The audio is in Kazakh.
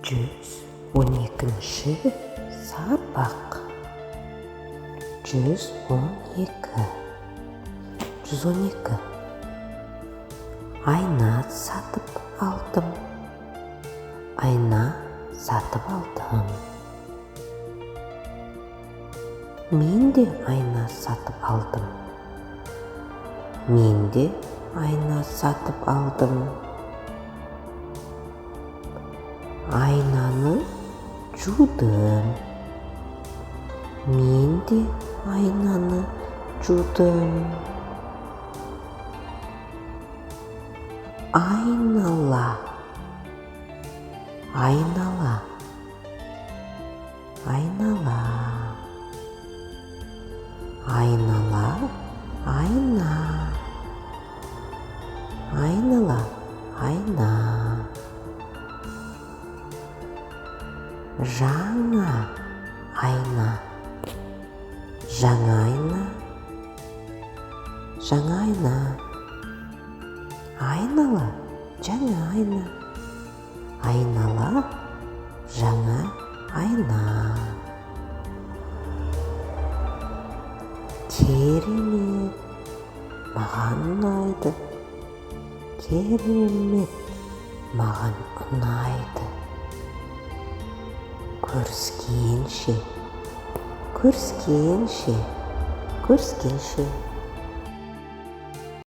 112-ші сабақ. 112. 112. Айна сатып алдым. Айна сатып алдым. Мен де айна сатып алдым. Мен де айна сатып алдым. Айнаны жудым. Мен де айнаны жудым. Айнала. Айнала. Айнала. Айнала, айна. Айнала, айна. Жаңа айна. Жаңа айна. Жаңа айна. Айнала, жаңа айна. Айнала, жаңа айна. Керемет, маған ұнайды. Керемет, маған ұнайды. Көріскенше, көріскенше, көріскенше.